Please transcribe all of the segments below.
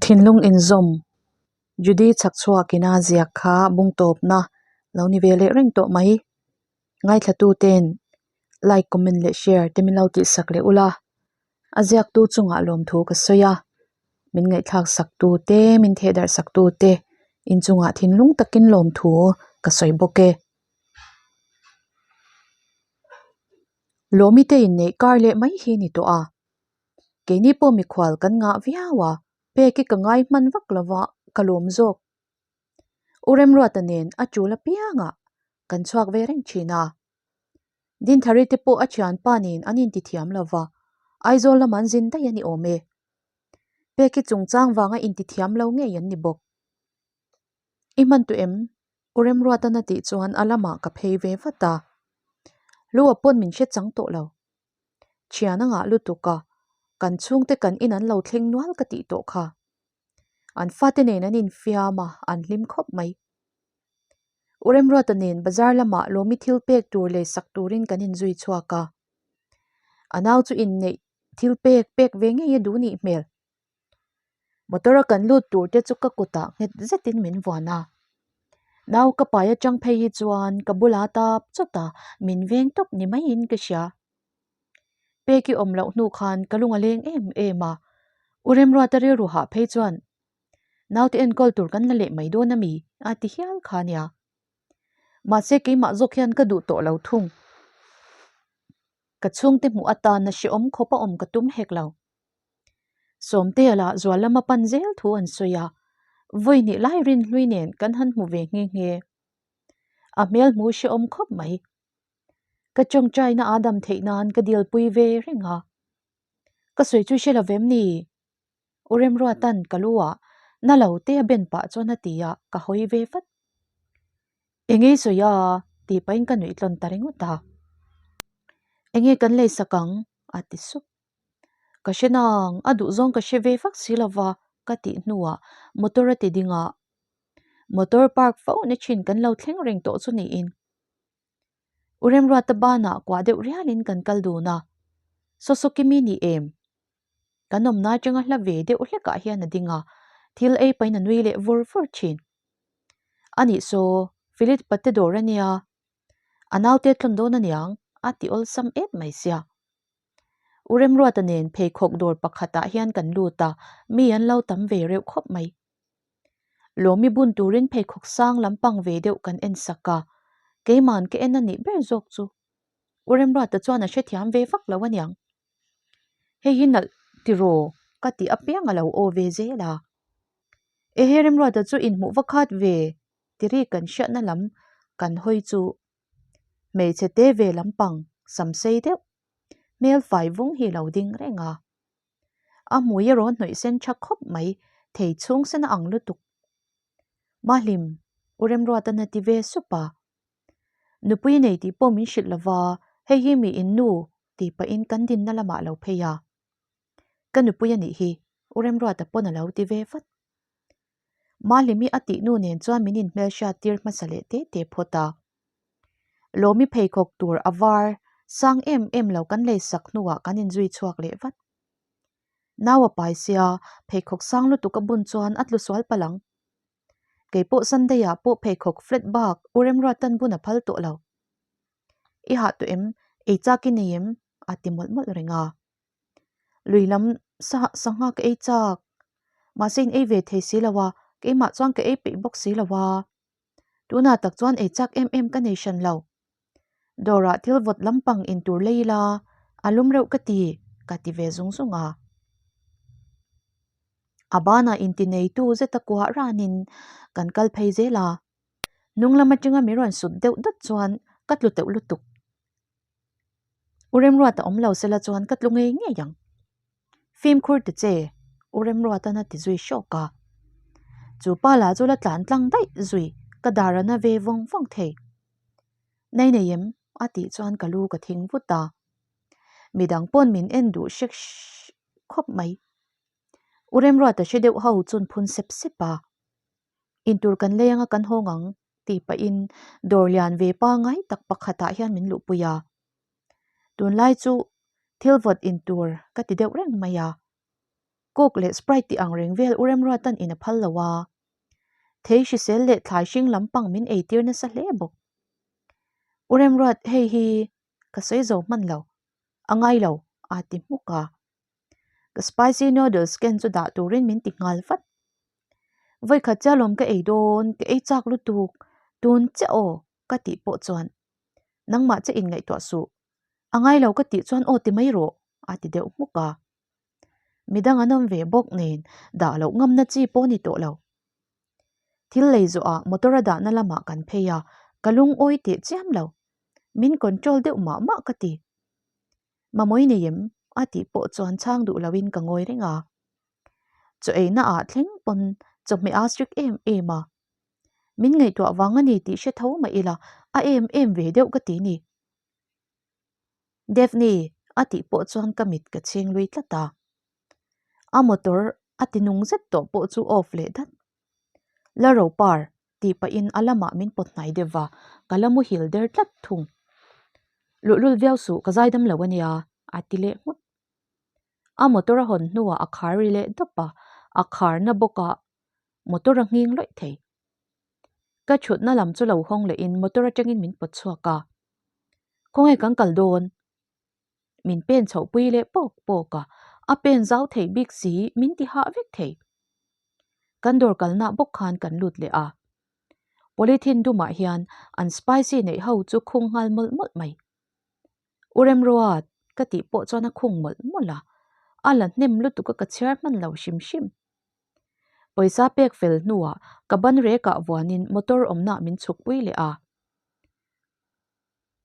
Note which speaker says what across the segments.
Speaker 1: Thinlung inzawm Judy chhakchhuak ina ziak kha bung tawpna lo ni ve leh reng tawh mai. Ngaithlatu ten like, comment leh share te min lo tihsak leh ula. A ziaktu chungah lawmthu ka sawi a, min ngaihthlak sak tu te, min thehdarh sak tu te inchungah thinlung takin lawmthu ka sawi bawk e. Lawmi te inneih kar leh mai hi ni tawh a, keini pawh mikhual kan ngah viau a, pek hi ka ngai hman vak lo va, ka lawm zawk. U Remruata nen a tul apiangah kan chhuak ve reng thin a, Dinthari te pawh a thianpa nen an intithiam lo va, Aizawl lamah an zin daih a ni awm e. Pek hi chungchang vanga intithiam lo ngei an ni bawk. I hman tawh em? U Remruatan a tih chuan a lamah ka phei ve vat a. Lu-a pawn min hre chang tawh lo. Thian a ngah lutuk a, kan chhungte kan in an lo thleng nual ka tih tawh kha. An fate nen an infiam a, an hlim khawp mai. U Remruata nen bazar lamah Lawmi thil pek tur lei sak turin kan inzui chhuak a. A nau chu inneih thil pek pek ve ngei a duh nih hmel. Motor a kan lut tur te chu ka kutah nghet zetin min vuan a. Nau ka pai atang phei hi chuan ka bula tap chawt a, min veng tawp ni maiin ka hria. Peki awm loh hnu khan ka lung a leng em em a, U Remruata rilru hah phei chuan naute enkawl tur kan la leh mai dawn a mi a ti hial kha nia. Mahse keimah zawk hian ka duh tawh lo thung. Ka chhungte hmuh atana hrehawm khawp a awm ka tum hek lo. Sawmtea lah zual lama pan zel thu an sawi a, vawi hnih lai rinhlui nen kan han hmu ve nghe nghe. A hmel hmu hrehawm khawp mai. Ka tawngtaina a dam theih nan ka dilpui ve reng a. Ka sawi chu hre lo vem ni? U Remruatan ka lu ah na lo te a ben pah chuan a ti a, ka hawi ve vat. Enge i sawi a? tih pahin ka nuih tlawn ta ringawt a. Enge kan lei sak ang? a ti sup. Ka hre nang, a duh zawng ka hre ve vak si lo va ka tih hnuah motor a ti ding a. Motor park fo na thin kan lo thleng reng tawh chu niin. U Remruata banah kuah deuh rialin kan kal dun a, Sawsawki mi ni em? Kan awmna atanga hla ve deuh hlekah hian a ding a, thil ei pahin a nui leh vur vur thin. Anih saw, Philip pate dawr a nia, a naute tlawn dawn aniang a ti awlsam et mai sia. U Remruata nen pheikhawk dawr pakhatah hian kan lut a, mi an lo tam ve reuh khawp mai. Lawmi bun turin pheikhawk sang lampang ve deuh kan en sak a, keiman ka en a nih ber zawk chu. U Remruata chuan a hrethiam ve vak lo aniang. Hei hi nalh tiraw ka tih apiang a lo aw ve zel a. Ehe Remruata chu inhmuh va khat ve tiri kan hriatna lam kan hawi chu hmeichhe te ve lampang sam sei deuh hmel fai vung hi lo ding reng a. A hmui erawh hnawih sen tha khawp mai, thei chhung sen a ang lutuk. Mahlim, U Remruatan a ti ve sup a. Nupui nei tih pawh min hrilh lova, hei hi mi in nu tih pahin kan dinna lamah a lo phei a. Ka nupui a nih hi, U Remruata pawn a lo ti ve vat. Mahlimi a tih nu nen chuan min inhmelhriat tir hmasa leh te te phawt a. Lawmi pheikhawk tur a var sang em em lo kan lei sak hnuah kan inzui chhuak leh vat. Nau a pai sia, pheikhawk sang lutuk a bun chuan a tlu sual palh ang. Kei pawh Sunday ah pawh pheikhawk flat bak U Remruatan bun a phal tawh lo. I hah tawh em? Ei chak i nei em? a ti mawlh mawlh reng a. Lui lam sangha ka ei chak. Mahse in ei ve thei si lo a, keimah chuan ka ei peih bawk si lo a. Tunah tak chuan ei chak em em ka nei hran lo. Dawrah thil vawt lampang in tur lei ila, a lum reuh ka ti, ka ti ve zung zung a. A banah inti neitu zeta kuah ranin kan kal phei zel a. Hnung lam atanga min rawn sut deuh dawt chuan ka tlu teuh lutuk. U Remruata awm lo sela chuan ka tlu ngei ngei ang. Fimkhur ti che, U Remruatan a ti zui hrawk a. Chu pa lah chu la tlan tlang daih zui, ka dar a na ve vawng vawng thei. Nei nei em? a tih chuan ka lu ka thing vut a. Midang pawn min en duh hrek khawp mai. U Remruata hre deuh ho chun phun sep sep a. Intur kan lei anga kan hawng ang. tih pahin dawr lian ve pangai tak pakhatah hian min luhpui a. Tunlai chu thil vawt in tur ka ti deuh reng mai a. Coke leh Sprite tih ang reng vel U Remruatan in a phal lo a. Thei hrisel leh thlai hring lampang min eitir nasa hle bawk. U Remruat hei hi ka sawi zo hman lo. A ngai lo, a ti hmuk a. Ka spicy noodles ken chu dah turin min ti nghal vat. Vawikhat chiah lawm ka ei dawn, ka ei chak lutuk, tun chiah aw ka tih pawh chuan nangmah che inngaihtuah suh, a ngai lo ka tih chuan aw ti mai rawh a ti deuh hmuk a. Midang an awm ve bawk nen dah loh ngamna chi pawh ni tawh lo. Thil lei zawhah motor a dahna lamah kan phei a, ka lungawi teh chiam lo. Min control deuh mah mah ka ti. Mamawi nei em? a tih pawh chuan chhang duh loin ka ngawi reng a. Chaw eina ah thleng pawn chawhmeh a strict em em a. Min ngaihtuah vang a ni tih hre tho mah ila a em em ve deuh ka ti ni. Daphne a tih pawh chuan ka mit ka chhing lui tlat a. A motor a ti nung zet tawh pawh chu off leh dat. La ro par tih pahin a lamah min pawt hnai deuh va, ka la muhil der tlat thung. Luhlul viau suh ka zaidam lo a nia a ti leh nghut. A motor a hawn hnuah a khar ri leh dawp a, a kharna bawkah motor a nghing lawih thei. Ka thutna lam chu lo hawng lehin motor atangin min pawt chhuak a. Khawnge kan kal dawn? Min pen chhoh pui leh pawk pawk a, a pen zau thei bik si min ti hah vek thei. Kan dawr kalna bawk khan kan lut leh a. Polythene dumah hian an spicy neih ho chu khung nghal mawlh mawlh mai. U Remruat ka tih pawh chuan a khung mawlh mawlh a, a la hnem lutuk a ka chhiar hman lo hrim hrim. Pawisa pek fel hnuah ka ban rekah vuanin motor awmnaah min chhuk pui leh a.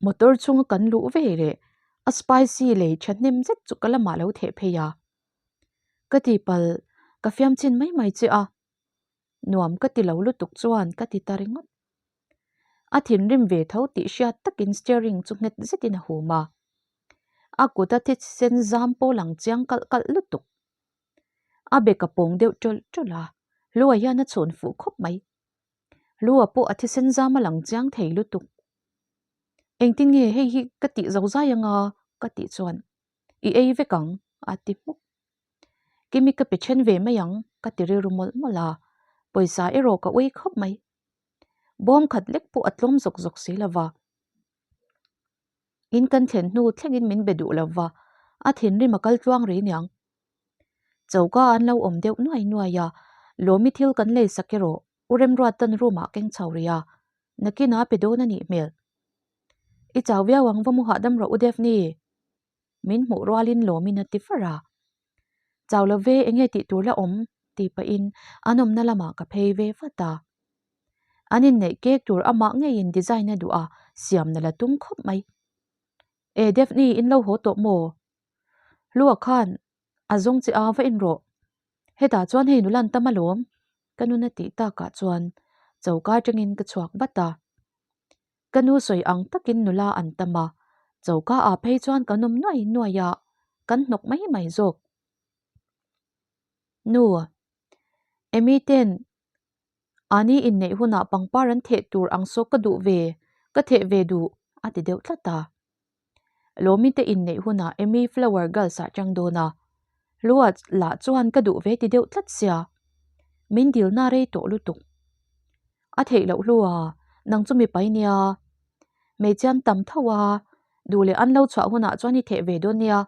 Speaker 1: Motor chhunga kan luh ve leh a spicy lei thahnem zet chu ka lamah lo theh phei a. Ka tihpalh ka fiam chin mai mai che a, nuam ka ti lo lutuk chuan ka ti ta ringawt. A thinrim ve tho tih hriat takin steering chu nghet zetin a hum a. A kut a thisen zam pawh lang chiang kalh kalh lutuk. A bek a pawng deuh tawlh tawlh a, Hlua hian a chhawn fuh khawp mai. Hlua pawh a thisen zam a lang chiang thei lutuk. Engtin nge hei hi ka tih zo zai anga ka tih chuan i ei vek ang a ti hmuk. Kimi ka pe then ve mai ang ka ti rilru mawlh mawlh a, pawisa erawh ka ui khawp mai. Bawm khat lek pawh a tlawm zawk zawk si lo va. In kan thlen hnu thlengin min be duh lo va, a thinrim a kal tluang rih niang. Choka an lo awm deuh nuai nuai a, Lawmi thil kan lei sak erawh U Remruatan room ah keng chho rih a, nakinah a pe dawn a nih hmel. I chau viau ang va mu hahdam rawh U Daphne. Min hmuh rualin Lawmin a ti far a. Chau lo ve enge tih tur la awm tih pahin an awmna lamah ka phei ve vat a. An inneih kek tur amah ngeiin design a duh a, siamna la tum khawp mai. E Daphne in lo haw tawh maw? Hlua khan a zawng che a va in rawh. Hetah chuan hei nula an tam alawm ka nun a tih takah chuan choka atangin ka chhuak vat a. Ka nu sawi ang takin nula an tam a, choka ah phei chuan kan awm nuai nuai a, kan hnawk mai mai zawk. Nu, Amy ten Ani inneih hunah pangpar an theh tur ang saw ka duh ve, ka theh ve duh a ti deuh tlat a. Lawmi te inneih hunah Amy Flower Girls ah chang dawn a, Hlua lah chuan ka duh ve ti deuh tlat sia, min dilna rei tawh lutuk. A theih loh Hlua, nang chu mipa i nia, hmeichhia an tam tho a, duh leh an lo chhuah hunah chuan i theh ve dawn nia.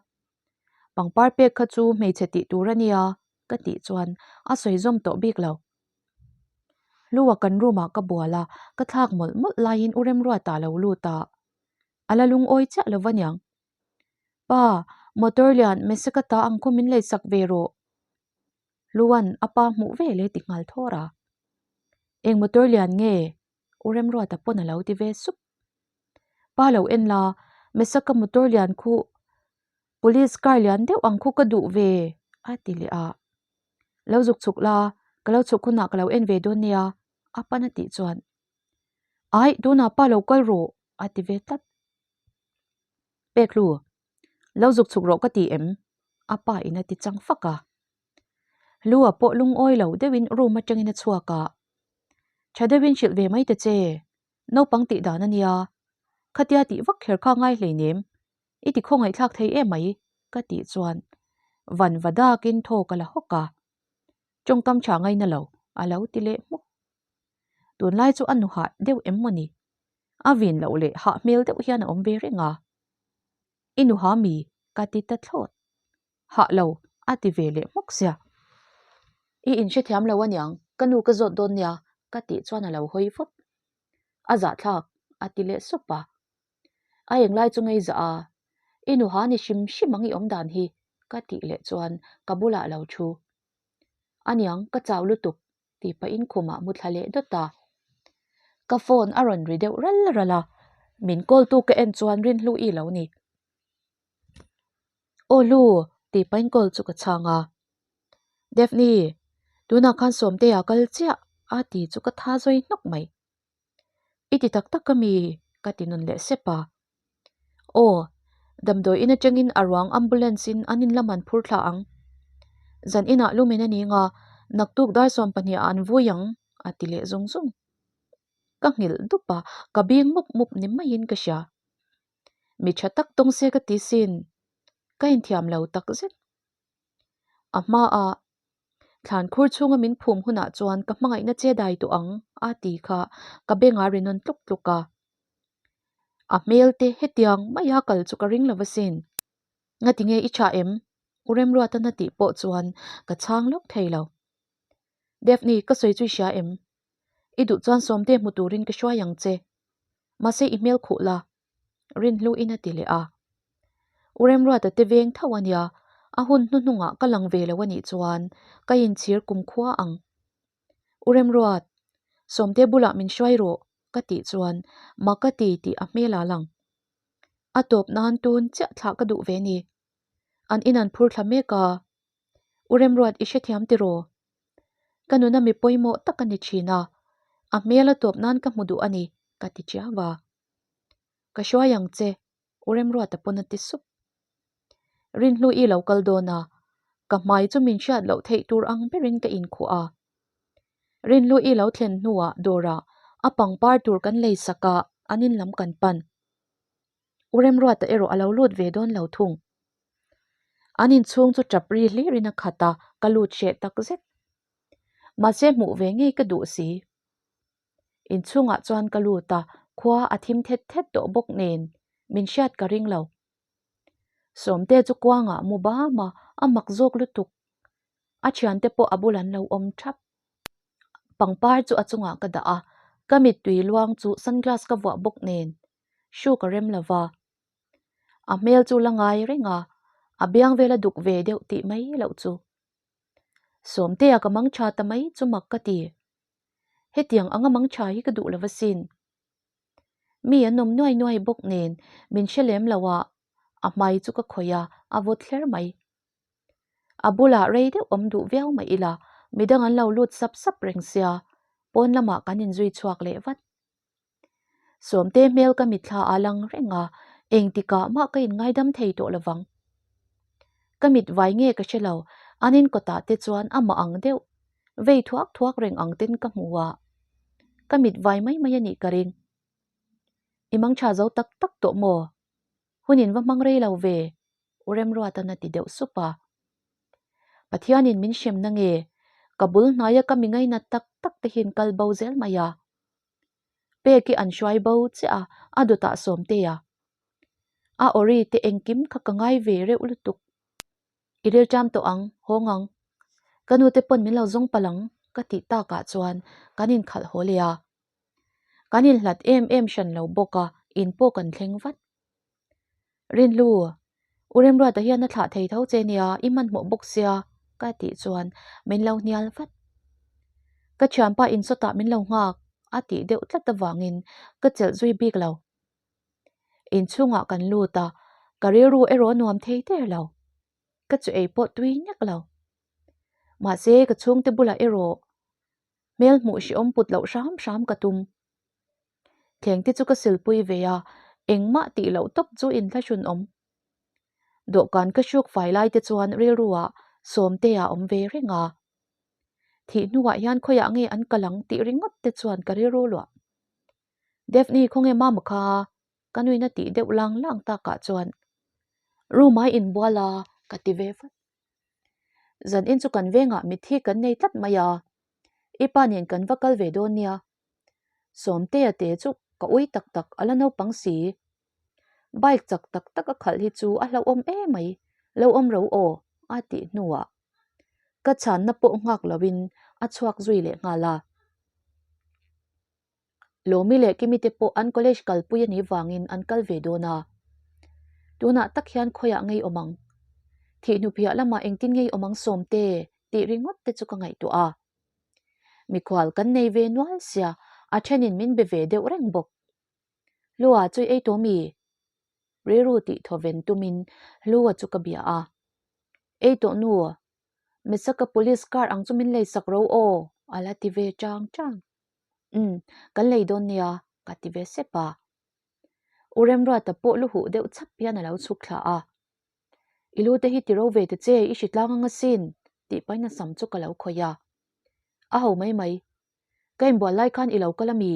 Speaker 1: Pangpar pek kha chu hmeichhe tih tur a nia ka tih chuan a sawi zawm tawh bik lo. Hlua kan room ah ka bual a, ka thlak mawlh mawlh laiin U Remruata a lo lut a, a la lungawi chiah lo va niang. Pa, motor lian Mesaka ta ang khaw min leisak ve rawh. Hlua'n a pa hmuh ve le ti nghal thawr a. Eng motor lian nge? U Remruata pawn a lo ti ve sup. Pa lo en la, Mesaka motor lian khu police car lian deuh ang khu ka duh ve a ti leh a. Lo zuk chhuk la, ka lo chhuk hunah ka lo en ve dawn nia a pan a tih chuan Aih, tunah pa lo kal rawh a ti ve tlat. Peklu, lo zuk chhuk rawh ka ti em? A pa in a ti chang fak a. Lua pawh lungawi lo deuhin room atangin a chhuak a. Tha deuhin hrilh ve mai ta che, naupang tih dan a nia. Khatia tih vak kher kha ngai hleinem, i ti khawngaihthlak thei em mai ka tih chuan. Van va dakin thaw ka la hawk a. Tawngkam tha ngaina lo, a lo ti leh hmuk. Tunlai chu a nu hah deuh em maw ni? A vin loh leh hah hmel deuh hian a awm ve reng a. I nu ha mi? ka ti ta thlawt. Hah lo, a ti ve leh hmuk sia. I inhrethiam lo aniang, ka nu ka zawt dawn nia, ka tih chuan a lo hawi vut. A zahthlak, a ti leh sup a. A englai chu ngei zah a, I nu ha ni hrim hrim ang i awm dan hi, ka tih leh chuan ka bulah lo thu. Aniang, ka chau lutuk, tih pahin khumah mu thla leh dawt a. Ka phone a rawn ri deuh ral ral a, min call tu ka en chuan Rinhlu i lo ni. Aw Hlu, tih pahin call chu ka chhang a. Daphne, tunah khan Sawmtea kal chiah a ti chu ka tha zawi hnawk mai. I ti tak tak a mi? ka ti nun leh sep a. Aw, damdawi in atangin a ruang ambulance in an in lam an phur thla ang. Zan inah lumin a ning a, naktuk dar 12 ah an vui ang a ti leh zung zung. Ka nghilh dup a, ka bing mup mup ni maiin ka hria. Mi tha tak tawng se ka ti sin, ka inthiam lo tak zet. A hmaah thlan khur chhunga min phum hunah chuan ka hmangaihna che dai tawh ang a ti kha ka bengah ri nawn tluk tluk a. A hmel te hetiang maia kal chu ka ring lo asin. Ngati nge i tha em? U Remruatana tih pawh chuan ka chhang lawk thei lo. Daphne, ka sawi chu i hria em? I duh chuan Sawmte hmu turin ka hruai ang che. Mahse i hmel khuh la, Rinhluin a ti leh a. U Remruata te veng tho a nia, a hun hnuhnungah ka lang ve lo a nih chuan ka inchhir kumkhua ang. U Remruat, Sawmte bulah min hruai rawh ka tih chuan mak ka ti tih a hmel a lang. A tawp nan tun chiah thlah ka duh ve ni. An in an phur thla mek a. U Remruat i hrethiam tiraw? Ka nuna mi pawimawh tak a ni thin a, a hmel a tawp nan ka hmu duh a ni ka ti chiau a. Ka hruai ang che, U Remruata pawn a ti sup. Rinhlu i lo kal dawn a, ka hmai chu min hriat loh theih tur ang berin ka inkhuh a. Rinhlu i lo thlen hnuah dawrah a pangpar tur kan lei sak a, an in lam kan pan. U Remruata erawh a lo lut ve dawn lo thung. An inchhung chu tap ri hlirin a khat a, ka lut hreh tak zet. Mahse hmuh ve ngei ka duh si. Inchhungah chuan ka lut a, khua a thim thet thet tawh bawk nen min hriat ka ring lo. Sawmte chu kuangah mu bam a, a mak zawk lutuk. A thiante pawh a bul an lo awm thap. Pangpar chu a chungah ka dah a, ka mittui luang chu sunglass ka vuah bawk nen hru ka rem lo va. A hmel chu la ngai reng a, a biang vel a duk ve deuh tih mai loh chu. Sawmtea ka mang tha ta mai chu mak ka ti. Hetiang anga mang tha hi ka duh lo asin. Mi an awm nuai nuai bawk nen min hre lem lo a, a hmai chu ka khawih a, a vawt hler mai. A bulah rei deuh awm duh viau mah ila midang an lo lut sap sap reng sia, pawn lamah kan inzui chhuak leh vat. Sawmte hmel ka mitthla a lang reng a, engtikah mah ka inngaidam thei tawh lovang. Ka mit vai nge ka hre lo, an in kawtah te chuan amah ang deuh, vei thuak thuak reng ang ten ka hmu a. Ka mit vai mai mai a nih ka ring. I mang tha zo tak tak tawh maw? Hun in va hmang rei lo ve, U Remruatan a ti deuh sup a. Pathianin min hremna nge, ka bul hnaia ka mi ngainat tak tak te hian kal bo zel mai a. Pek i an hruai bo chiah a, a dawtah Sawmtea. A awri te engkim kha ka ngai ve reuh lutuk. I rilṭam tawh ang, hawng ang. Ka nute pawn min lo zawng palh ang ka tih takah chuan kan inkhalh haw leh a. Kan inhlat em em hran lo bawk a, in pawh kan thleng vat. Rinhlu, U Remruata hian a thlah thei tho che nia, i hmanhmawh bawk sia ka tih chuan min lo hnial vat. Ka thianpa insawtah min lo nghak a tih deuh tlat avangin ka chelh zui bik lo. Inchhungah kan lut a, ka rilru erawh a nuam thei der lo. Ka chu ei pawh tui nek lo. Mahse ka chhungte bulah erawh hmel hmuh hrehawm put loh hram hram ka tum. Thleng te chu ka silpui ve a, engmah tih loh tawp chu inthlahrun awm. Dawhkan ka hruk fai lai te chuan rilruah Sawmtea awm ve reng a. Thih hnuah hian khawiah nge an kal ang tih ringawt te chuan ka rilru luah. Daphne khawnge mama kha ka nuina tih deuh lang lang takah chuan room-a inbual a ka ti ve vat. Zan in chu kan vengah mitthi kan nei tlat mai a, i pa nen kan va kal ve dawn nia. Sawmtea te chu ka ui tak tak a la naupang si. Bike chak tak tak a khalh hi chu a hlauhawm emai, lo awm ro aw a tih hnuah ka chhanna pawh nghak loin a chhuak zui leh nghal a. Lawmi leh Kimi te pawh an college kalpui a nih vangin an kal ve dawn a. Tunah tak hian khawiah ngei awm ang? Thihhnuphiah lamah engtin ngei awm ang Sawmte? tih ringawt te chu ka ngaihtuah a. Mikhual kan nei ve nual sia, a thenin min be ve deuh reng bawk. Hlua chu i ei tawh mi? Rilru tih thawven tumin Hlua chu ka bia a. Ei tawh nu, Mesaka police car ang chu min lei sak ro aw, a la ti ve chang chang. Umm, kan lei dawn nia, ka ti ve sep a. U Remruata pawh lu huh deuh chhap hian a lo chhuk thla a. I lu te hi ti ro ve ta che, i hri tlang ang asin, tih pahin a sam chu ka lo khawih a. A ho mai mai. Ka inbual lai khan i lo kal a mi?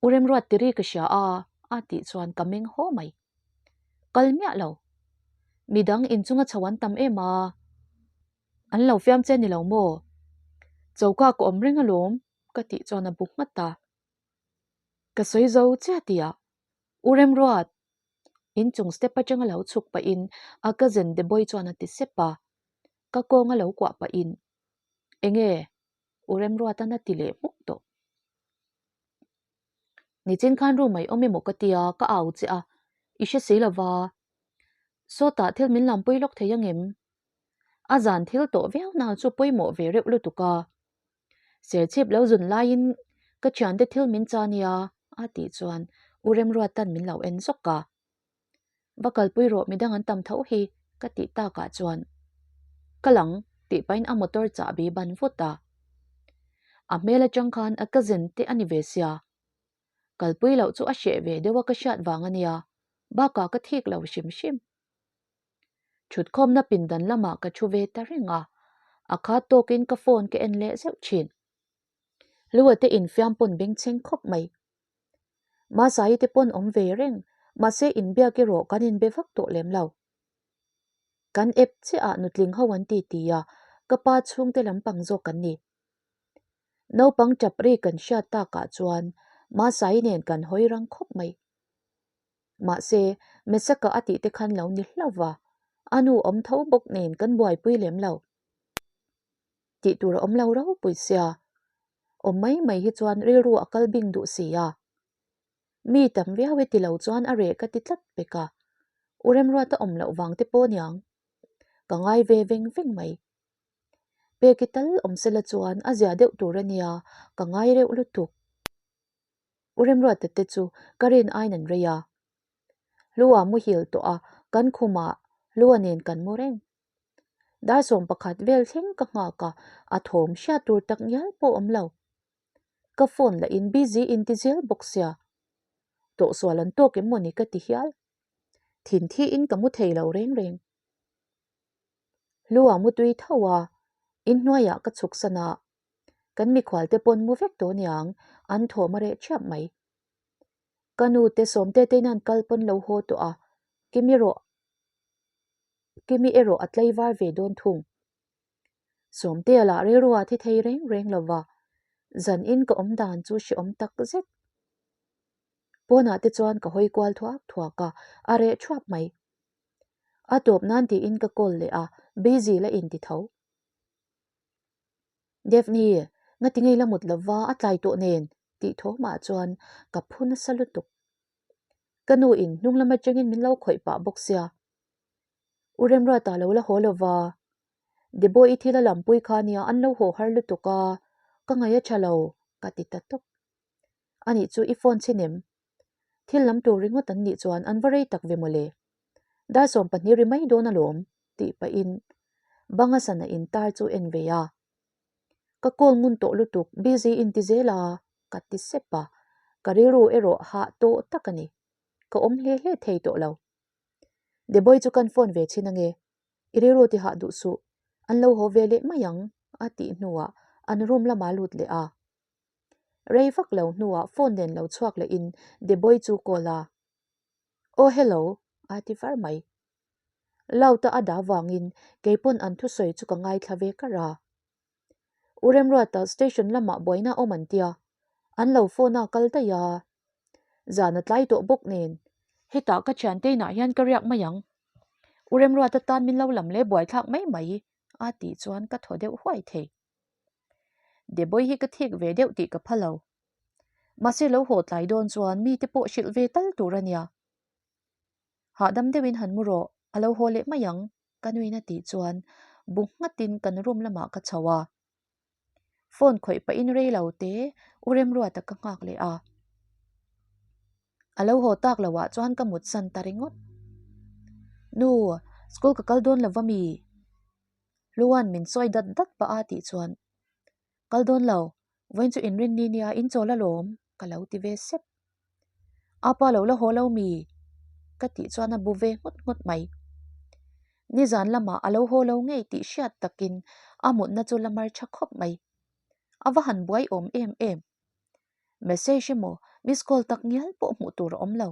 Speaker 1: U Remruat ti ri ka hria a, a tih chuan ka meng haw mai. Kal miah lo. Midang inchunga chho an tam em a. An lo fiam che ni lo maw? Choka ka awm reng alawm, ka tih chuan a bu nghat a. Ka sawi zo chiah tihah, U Remruat! Inchung step atanga lo chhuk pahin a cousin Deboi chuan a ti sep a. Ka kawng a lo kuah pahin, Enge? U Remruatan a ti leh hmuk tawh. Nichin khan room a i awm emaw ka tia, ka au che a, i hre si lova. Sawtah thil min lampui lawk thei angem? A zan thil tawh viau na chu pawimawh ve reuh lutuk a. Serchhip lo zun laiin ka thiante thil min cha nia a tih chuan U Remruatan min lo en zawk a. Va kalpui rawh midang an tam tho hi ka tih takah chuan ka lang tih pahin a motor chahbi ban vut a. A hmel atang khan a cousin te a ni ve sia. Kalpui loh chu a hreh ve deuh a ka hriat vang a nia, bakah ka thik lo hrim hrim. Thutkhawmna pindan lamah ka thu ve ta reng a, a khat tawkin ka phone ka en leh zeuh thin. Lua te infiam pawn bengchheng khawp mai. Masai te pawn awm ve reng, mahse inbiak erawh kan inbe vak tawh lem lo. Kan ep chiah ah nutling ho an ti ti a, ka pa chhungte lampang zawk kan ni. Naupang tap ri kan hriat takah chuan Masai nen kan hawi rang khawp mai. Mahse, Mesaka a tih te khan lo ni hlauh va, a nu awm tho bawk nen kan buaipui lem lo. Tih tur a awm lo ropui sia. Awm mai mai hi chuan rilru a kal bing duh si a. Mi tam viau e ti lo chuan a reh ka ti tlat pek a. U Remruata awm loh vang te pawh niang. Ka ngai ve veng veng mai. Peki tal awm sela chuan a zia deuh tur a nia, ka ngai reuh lutuk. U Remruata te chu ka rin aiin an rei a. Hlua muhil tawh a, kan khumah Hlua nen kan mu reng. Dar 11 vel thleng ka nghak a, a thawm hriat tur tak ngial pawh awm lo. Ka phone lah in busy in ti zel bawk sia. Tawhsual an tawk em mawni ka ti hial. Thin thiin ka mu thei lo reng reng. Hlua mutui tho a, inhnuaiah ka chhuk san a. Kan mikhual te pawn mu vek tawh niang, an thawm a reh thiap mai. Ka nu te Sawmte tein an kal pawn lo haw tawh a, Kimi rawh Kimi erawh a tlaivar ve dawn thung. Sawmtea lah rilru ah thi thei reng reng lo va, zan in ka awm dan chu hrehawm tak zet. Pawnah te chuan ka hawi kual thuak thuak a, a reh thuap mai. A tawp nan tiin ka call leh a, busy la inti tho. Daphne, ngati ngei la mut lova a tlai tawh nen tih thawmah chuan ka phu nasa lutuk. Ka nu in hnung lam atangin min lo khawih pah bawk sia. U Remruata lo la haw lova, Debo i thil a lampui kha nia an lo haw har lutuk a, ka ngaih a tha lo, ka ti ta tawp. Anih chu i phone chhin em? Thil lam tur ringawt an nih chuan an va rei tak ve mawle. Dar 12 ri mai dawn alawm, tih pahin banga sana intar chu en ve a. Ka call ngun tawh lutuk, busy in ti zel a, ka ti sep a, ka rilru erawh hah tawh tak a ni. Ka awm hle hle thei tawh lo. Deboi chu kan phone ve chhin ange, i rilru ti hah duh suh, an lo haw ve leh mai ang, a tih hnuah an room lamah lut leh a. Rei vak lo hnuah phone nen lo chhuak lehin Deboi chu call a. Aw hello, a ti var mai. Loud-a a dah vangin keipawn an thusawi chu ka ngaithla ve kar a. U Remruata station lamah buaina awm an tia, an lo phone a kal daih a. Zan a tlai tawh bawk nen. Hetah ka thiante inah hian ka riak mai ang. U Remruata tan min lo lam leh buaithlak mai mai a tih chuan ka thaw deuh huai thei. Deboi hi ka thik ve deuh tih ka pha lo. Mahse lo haw tlai dawn chuan mite pawh hrilh ve tal tur a nia. Hahdam deuhin han mu rawh, a lo haw leh mai ang, ka nuin a tih chuan bu nghatin kan room lamah ka chho a. Phone khawih pahin rei lo te U Remruata ka nghak leh a. A lo haw tak loh ah chuan ka mut san ta ringawt. Nu, school ka kal dawn lo va mi? Hluan min sawi dat dat pah a tih chuan, Kal dawn lo, vawiin chu inrinni nia in chawl alawm, ka lo ti ve sep. A pa lo la haw lo mi? Ka tih chuan a bu ve nghut nghut mai. Nizan lamah a lo haw lo ngei tih hriat takin a mutna chu la mar tha khawp mai. A va han buai awm em em. Message emaw miss call tak ngial pawh hmuh tur a awm lo.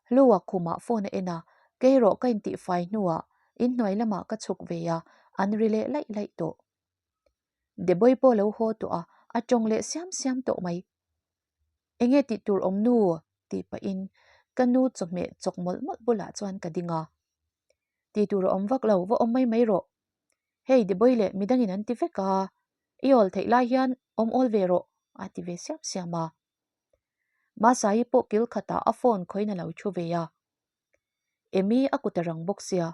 Speaker 1: Hlua khumah phone a en a, kei erawh ka intihfai hnuah inhnuai lamah ka chhuk ve a, an ri leh laih laih tawh. Deboi pawh lo haw tawh a, a tawng leh siam siam tawh mai. Enge tih tur awm nu? tih pahin ka nu chawhmeh chawk mawlh mawlh bulah chuan ka ding a. Tih tur a awm vak lo, va awm mai mai rawh. Hei Deboi leh midangin an ti vek a, i awl theih lai hian awm awl ve rawh a ti ve siam siam a. Masai pawh kil khatah a phone khawiin a lo thu ve a. Emy a kut a rang bawk sia.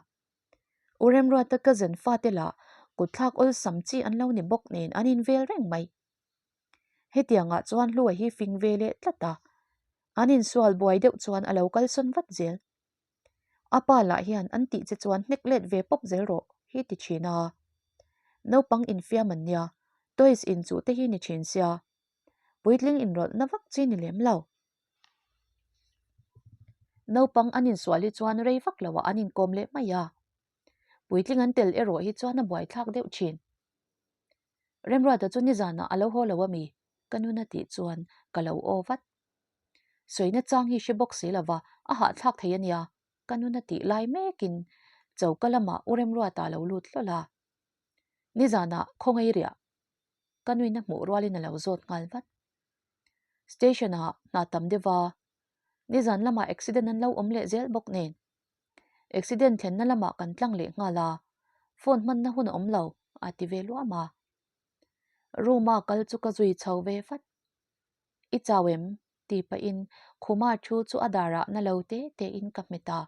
Speaker 1: U Remruata cousin fate lah kutthlak awlsam chi an lo ni bawk nen an invel reng mai. Hetiangah chuan Hlua hi fing ve leh tlat a, an insual buai deuh chuan a lo kalsawn vat zel. A pa lah hian an tih che chuan hnek let ve pawp zel rawh hi ti thin a. Naupang infiam an nia, toys inchuh te hi ni thin sia. Puitling inrawlhna vak chi ni lem lo. Naupang an insual hi chuan rei vak loah an inkawm leh mai a. Puitling an tel erawh hi chuan a buaithlak deuh thin. Remruata chu nizanah a lo haw lo a mi? Ka nuna tih chuan ka lo aw vat. Sawina chang hi hre bawk si lova a hahthlak thei a nia, ka nuna tih lai mekin choka lamah U Remruata a lo lut hlawl a. Nizanah khawngaih riah ka nuina hmuh rualin a lo zawt nghal vat. Station ah hna tam deuh a, nizan lamah accident an lo awm leh zel bawk nen. Accident thlenna lamah kan tlang leh nghal a, phone hmanna hun a awm lo, a ti ve luam a. Room a kal chu ka zui chho ve vat. I chau em? tih pahin khuma thu chu a darah na lo te te in ka hmet a.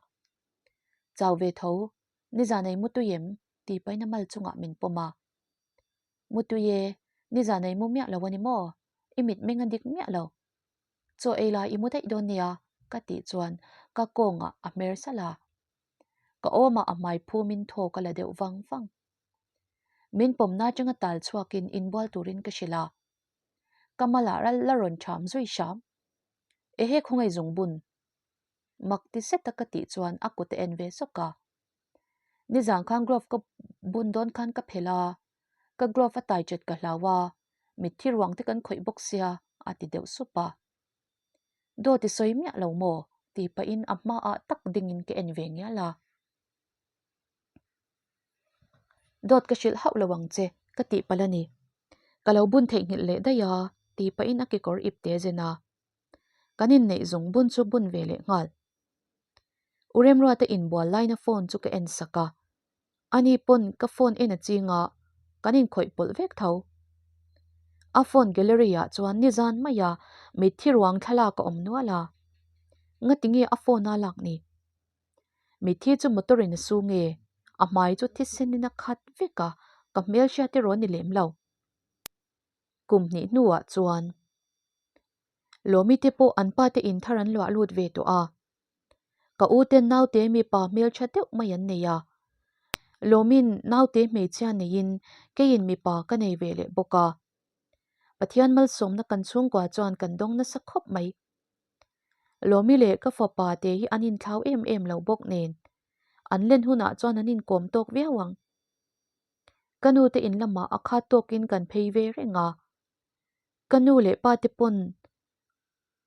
Speaker 1: Chau ve tho, nizan ei mutui em? tih pahin a mal chungah min pawm a. Mutui e, nizan ei mu miah lo a ni maw? I mitmeng a dik miah lo. Chaw ei lai i mu daih dawn nia, ka tih chuan ka kawngah a hmer salh a. Ka awmah a hmai phumin thaw ka la deuh vang vang. Min pawmna atanga tal chhuakin inbual turin ka hrilh a. Ka malah ral la rawn ṭham zui hram. Ehe khawngaih zungbun. Mak ti zeta ka tih chuan a kut a en ve sawk a. Nizan khan glove ka bun dawn khan ka phelh a, ka glove a tai chat ka hlau a, mitthi ruang te kan khawih bawk sia a ti deuh sup a. Dawt i sawi miah lo maw? tih pahin a hmaah tak dingin ka en ve ngial a. Dawt ka hrilh hauh lo ang che ka tih palh a ni. Ka lo bun theihnghilh leh daih a tih pahin a kekawr ip te zen a. Kan inneih zawng bun chu bun ve leh nghal. U Remruata inbual laina phone chu ka en sak a, ani pawn ka phone en a ching a, kan inkhawih pawlh vek tho. A phone gallery ah chuan nizan maia mitthi ruang thlalak a awm nual a, ngati nge a phone a lak ni? Mitthi chu motor in a su nge? A hmai chu thisen in a khat vek a, ka hmelhriat erawh a ni lem lo. Kum hnih hnuah chuan Lawmi te pawh an pa te in thar an luah lut ve tawh a. Ka u ten naute mipa hmeltha deuh mai an nei a. Lawmin naute hmeichhia neiin keiin mipa ka nei ve leh bawk a. Pathian malsawmna kan chhungkua chuan kan dawng nasa khawp mai. Lawmi leh ka fapa te hi an inthlau em em lo bawk nen an len hunah chuan an inkawm tawk viau ang. Ka nu te in lamah a khat tawkin kan phei ve reng a. Ka nu leh pa te pawn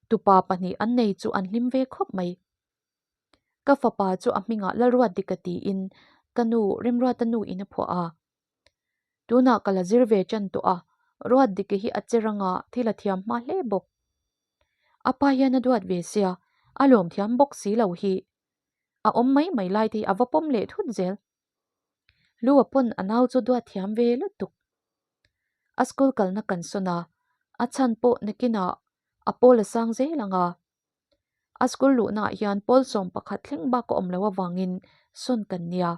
Speaker 1: tupa pahnih an nei chu an hlim ve khawp mai. Ka fapa chu a hmingah Lalruatdika tiin ka nu Remruata nu in a phuah a. Tunah ka la zir ve ṭan tawh a, Ruatdika hi a che ranga thil a thiam hma hle bawk. A pa hian a duat ve sia, a lawm thiam bawk si lo hi. A awm mai mai lai te hi a va pawm leh thut zel. Lua pawn a nau chu duat thiam ve lutuk. A school kalna kan sawn a, a chhan pawh nakinah a pawl a sang zel ang a. A school luhnaah hian pawl 11 thleng bak a awm loh avangin sawn kan nia.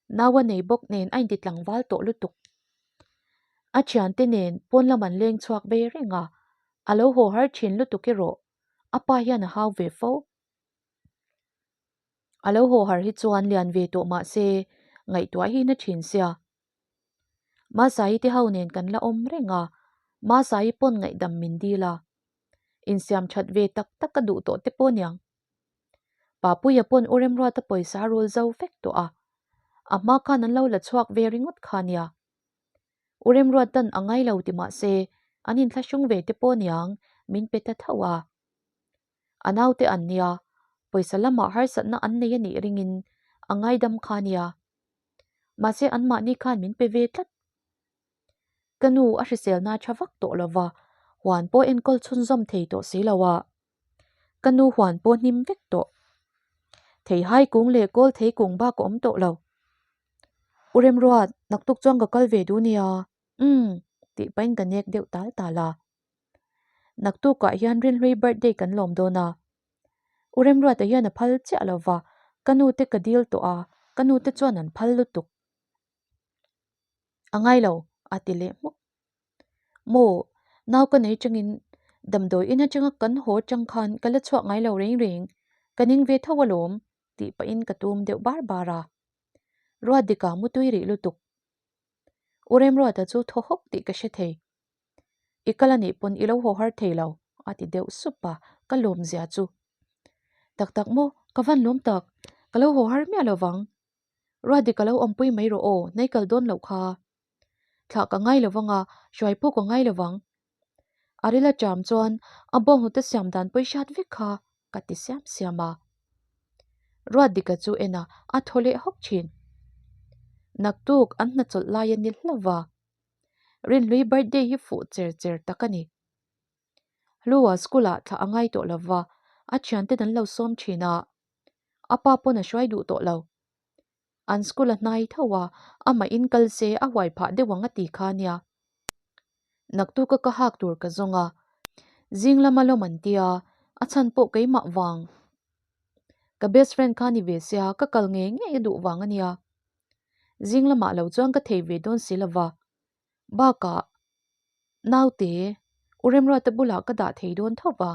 Speaker 1: Nau a nei bawk nen a inti tlangval tawh lutuk. A thiante nen pawn lam an leng chhuak ve reng a, a lo haw har thin lutuk erawh a pa hian a hau ve fo. A lo haw har hi chuan lian ve tawh mah se ngaihtuah hi na thin sia. Masai te ho nen kan la awm reng a, Masai pawn ngaihdam min dil a. Insiam that ve tak tak ka duh tawh te pawh niang. Papuia pawn U Remruata pawisa a rul zo vek tawh a, a hma khan an lo la chhuak ve ringawt kha nia. U Remruatan a ngai lo ti mah se an inthlahrung ve te pawh niang min pe ta tho a. A naute an nia, pawisa lamah harsatna an nei a nih ringin a ngaidam kha nia. Mahse anmahni khan min pe ve tlat. Ka nu a hriselna tha vak tawh lova, huan pawh enkawl chhunzawm thei tawh si lo a. Ka nu huan pawh hnim vek tawh. Theihai kung leh kawl thei kung bak a awm tawh lo. U Remruat, naktuk chuan ka kal ve duh nia. Umm, tih pahin ka nek deuh tal tal a. Naktukah hian Rinhlui birthday kan lawm dawn a. U Remruata hian a phal chiah lo va, ka nu te ka dil tawh a, ka nu te chuan an phal lutuk. A ngai lo, a ti leh hmuk. Maw, nau ka nei changin damdawi in atanga kan haw chang khan ka la chhuak ngai lo reng reng, ka ning ve tho alawm, tih pahin ka tum deuh bar bar a. Ruatdika mutui rih lutuk. U Remruata chu thaw hawk tih ka hre thei. I kal a nih pawn i lo haw har thei lo, a ti deuh sup a, ka lawm zia chu. Tak tak maw, ka van lawm tak, ka lo haw har miah lo vang. Ruatdik ka lo awmpui mai rawh aw, nei kal dawn loh kha. Thlah ka ngai lo vang a, hruai pawh ka ngai lo vang. A ril aṭam chuan a bawnghnute siam dan pawi hriat vek kha ka ti siam siam a. Ruatdika chu en a, a thaw leh hawk thin. Naktuk an hnachawlh lai a ni hlauh va. Rinhlui birthday hi fuh cher cher tak a ni. Hlua school ah thlah a ngai tawh lo va, a thianten an lo sawm thin a, a pa pawn a hruai duh tawh lo. An school a hnai tho a, amah in kal se a huai phah deuh ang a ti kha nia. Naktuka ka hak tur ka zawng a, zing lama lawm an tia, a chhan pawh keimah vang. Ka best friend kha ni ve sia, ka kal ngei ngei a duh vang a nia. Zing lamah lo chuan ka thei ve dawn si lova, bakah naute U Remruata bulah ka dah thei dawn tho va.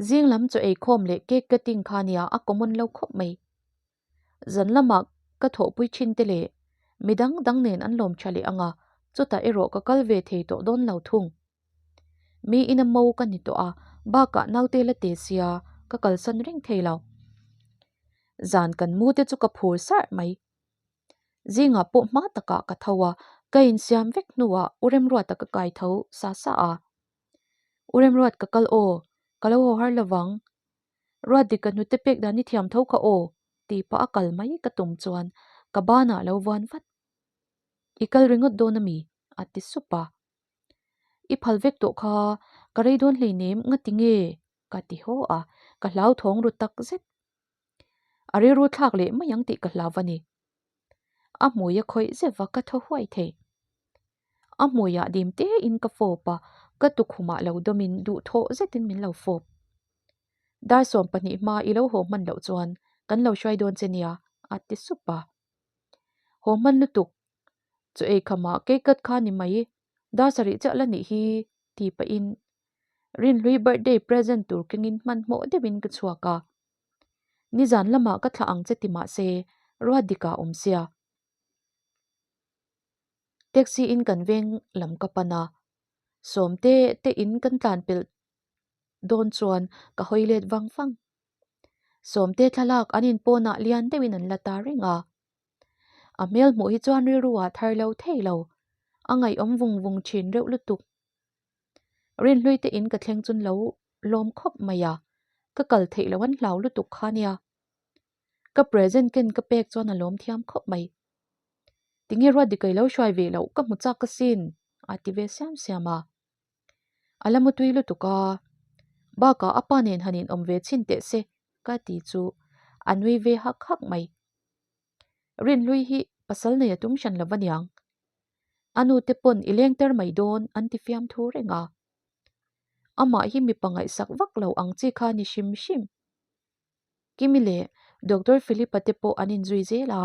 Speaker 1: Zing lam chaw eikhawm leh cake cutting kha nia a common lo khawp mai. Zan lamah ka thawhpui thin te leh mi dang dang nen an lawm tha leh ang a, chutah erawh ka kal ve thei tawh dawn lo thung. Mi ina mo ka ni tawh a, bakah naute la te sia ka kalsan reng thei lo. Zan kan mu te chu ka phur sarh mai. Zingah pawh hma takah ka tho a, ka insiam vek hnuah U Remruata ka kai tho sa sa a. U Remruat ka kal aw, ka lo haw har lovang. Ruatdik ka hnute pek dan i thiam tho kha aw, tih pah a kal mai ka tum chuan ka banah lo vuan vat. I kal ringawt dawn a mi? a ti sup a. I phal vek tawh kha, ka rei dawn hleinem ngati nge? ka ti haw a, ka hlauthawng ru tak zet. A rilru thlak leh mai ang tih ka hlau a ni. A hmui a khawih zeuh a, ka thaw huai thei. A hmuiah dim tein ka fawp a, ka tukhumah lo dawmin duhthawh zetin min lo fawp. Dar 12 hma i lo haw hman loh chuan kan lo hruai dawn che nia, a ti sup a. Haw hman lutuk, chu eikhama cake cut kha ni mai, dar sarih chiah la nih hi, ti pahin Rinhlui birthday present tur kengin hmanhmawh deuhin ka chhuak a. Nizan lamah ka thlah ang che ti mah se Ruatdika awm sia. Taxi in kan veng lam ka pan a, Sawmte te in kan tlan pelh dawn chuan ka hawi let vang vang. Sawmte thlalak an in pawnah lian deuhin an la ta reng a. A hmel hmuh hi chuan rilru ah thar lo thei lo, a ngaihawm vung vung thin reuh lutuk. Rinhlui te in ka thleng chun lo lawm khawp mai a. Ka kal theih loh an hlau lutuk kha nia. Ka present ken ka pek chuan a lawm thiam khawp mai. Tinge ruat dik lo hruai ve loh ka hmu chak asin a ti ve siam siam a. A la mutui lutuk a, bakah a pa nen han inawm ve chhin teh se ka ti chu a nui ve hak hak mai. Rinhlui hi pasal nei a tum hran lo va niang. A nu te pawn i leng ter mai dawn an ti fiamthu reng a. Amah hi mipa ngaihsak vak lo ang chi kha ni hrim hrim. Kimi leh Doctor Philip-a te pawh an inzui zel a.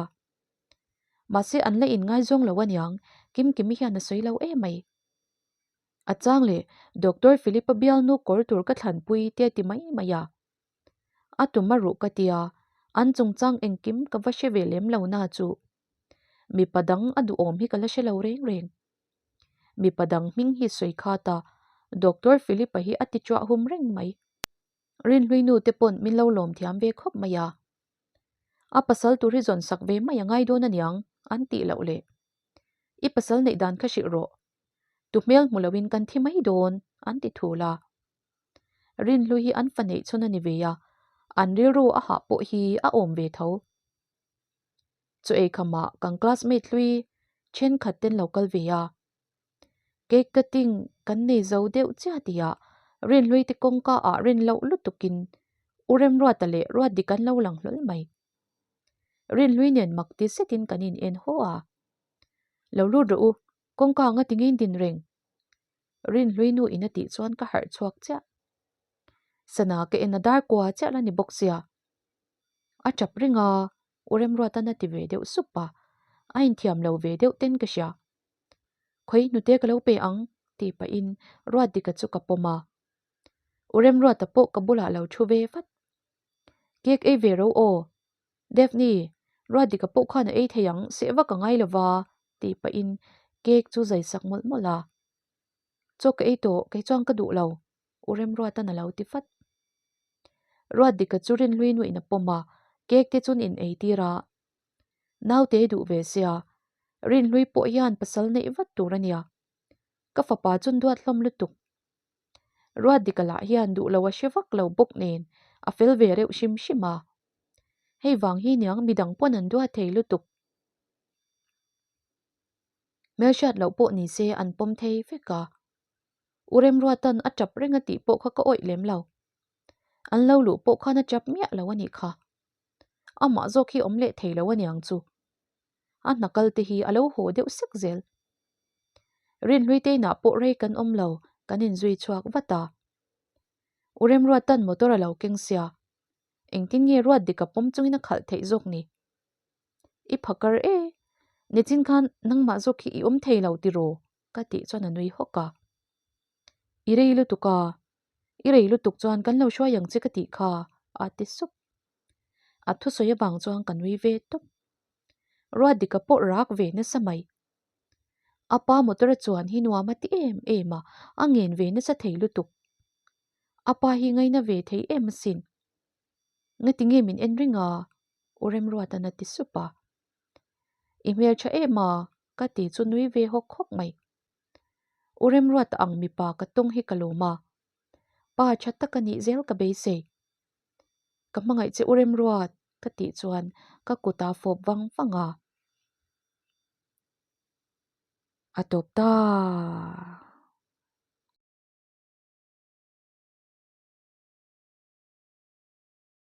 Speaker 1: Mahse an la inngaizawng lo aniang, Kimkimi hian a sawi lo emai. A chang leh Doctor Philip-a bialnu kawr tur ka thlanpui te a ti mai mai a. A tum a ruh ka tia, an chungchang engkim ka va hre ve lem lo na chu. Mipa dang a duhawm hi ka la hre lo reng reng. Mipa dang hming hi sawi khat a, Doctor Philip-a hi a ti chuah hum reng mai. Rinhlui nu te pawn min lo lawm thiam ve khawp mai a. A pasal tur hi zawn sak ve mai a ngai dawn aniang an tih loh le. I pasal neih dan kha hrilh rawh. Tu hmel hmu loin kan thi mai dawn an ti thul a. Rinhlui hi an fa neih chhun a ni ve a, an rilru a hah pawh hi a awm ve tho. Chaw ei khamah kan classmate hlui thenkhat ten lo kal ve a. Cake cutting kan nei zo deuh chiah tihah Rinhlui te kawngka ah rin loh lutukin U Remruata leh Ruatdik an lo lang hlawl mai. Rinhlui nen mak ti zetin kan in en haw a. Lo lut rawh u, kawngka anga ti ngei din reng. Rinhlui nu in a tih chuan ka harh chhuak chiah. Sana ka en a dar kua chiah la ni bawk sia. A tap reng a, U Remruatan a ti ve deuh sup a, a inthiam lo ve deuh ten ka hria. Khawi hnute ka lo pe ang tih pahin Ruatdika chu ka pawm a. U Remruata pawh ka bulah lo thu ve vat. Cake ei ve ro aw. Daphne, Ruatdika pawh khan a ei thei ang, seh vak a ngai lo va tih pahin cake chu zai sak mawlh mawlh a. Chaw ka ei tawh, kei chuan ka duh lo, U Remruatan a lo ti vat. Ruatdika chu Rinhlui nuin a pawm a, cake te chun in ei tir a. Naute duh ve sia, Rinhlui pawh hian pasal neih vat tur a nia. Ka fapa chun duat hlawm lutuk. Ruatdika lah hian duh lo a hre vak lo bawk nen a fel ve reuh hrim hrim a. Hei vang hi niang midang pawn an duat thei lutuk. Hmelhriat loh pawh ni se an pawm thei vek a. U Remruatan a tap reng a tih pawh kha ka awih lem lo. An lo luh pawh khan a tap miah lo a nih kha. Amah zawk hi awm leh thei lo a niang chu. A hna kal te hi a lo haw deuh sek zel. Rinhlui te inah pawh rei kan awm lo, kan inzui chhuak vat a. U Remruatan motor a lo keng sia. Engtin nge ruat dik a pawm chungin a khalh theih zawk ni? I phakar e, nichin khan nangmah zawk hi i awm thei lo tiraw? ka tih chuan a nui hawk a. I rei lutuk a, i rei lutuk chuan kan lo hruai ang che ka tih kha a ti sup. A thusawi avang chuan ka nui ve tawp. Ruatdika pawh rak ve nasa mai. A pa motor a chuan hi nuam a ti em em a, a ngen ve nasa thei lutuk. A pa hi ngaina ve thei em asin. Ngati nge min en ring a? U Remruatan a ti sup a. I hmeltha em a? ka ti chu nui ve hawk hawk mai. U Remruata ang mipa ka tawng hi ka lawm a. Pa tha tak a nih zel ka beisei. Ka hmangaih che U Remruat ka tih chuan ka kut a fawp vang vang a. A tawp ta.